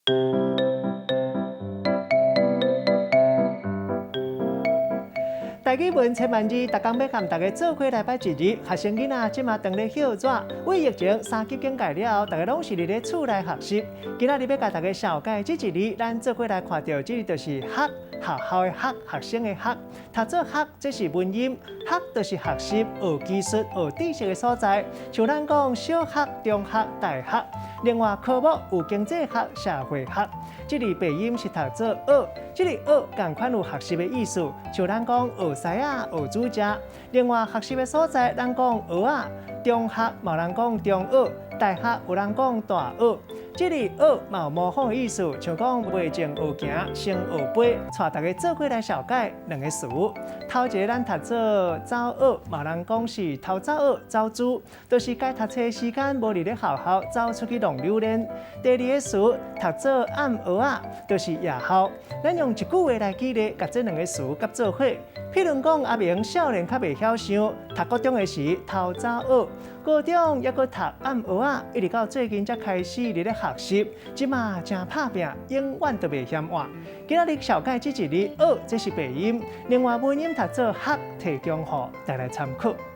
台語文千萬字，逐工欲佮大家做伙來捌一字。學生囡仔這馬當咧歇熱，為疫情三級警戒了後，大家攏是佇咧厝內學習。今仔日欲共大家紹介這一字，咱做伙來看著，這個就是學，學校的學，學生的學。讀做學，這是文音，學就是學習、學技術、學知識的所在。像咱講小學、中學、大學。另外科目有經濟學、社會學。這裡白音是讀做學，這個學仝款有學習的意思。像咱講學師仔、學煮食。另外學習的所在，咱講學仔，中學嘛有人講中學，大學有人講大學。這裡學嘛有模仿的意思，像講袂前學行，先學飛，帶大家做伙來紹介兩個詞。頭一個咱讀做走學，嘛有人講是偷走學、走珠，就是該讀冊時間無佇咧學校，走出去浪流連。第二個詞讀做暗學仔，就是夜校。咱用一句話來舉例，共這兩個詞佮做伙。譬如講，阿明少年較袂曉想，讀國中的時偷走學，高中猶閣讀暗學仔，一直到最近才開始佇咧學習，這馬誠拍拚，永遠都袂嫌晚。今仔日紹介這一字學，這是白音，另外文音讀做學，提供予大家參考。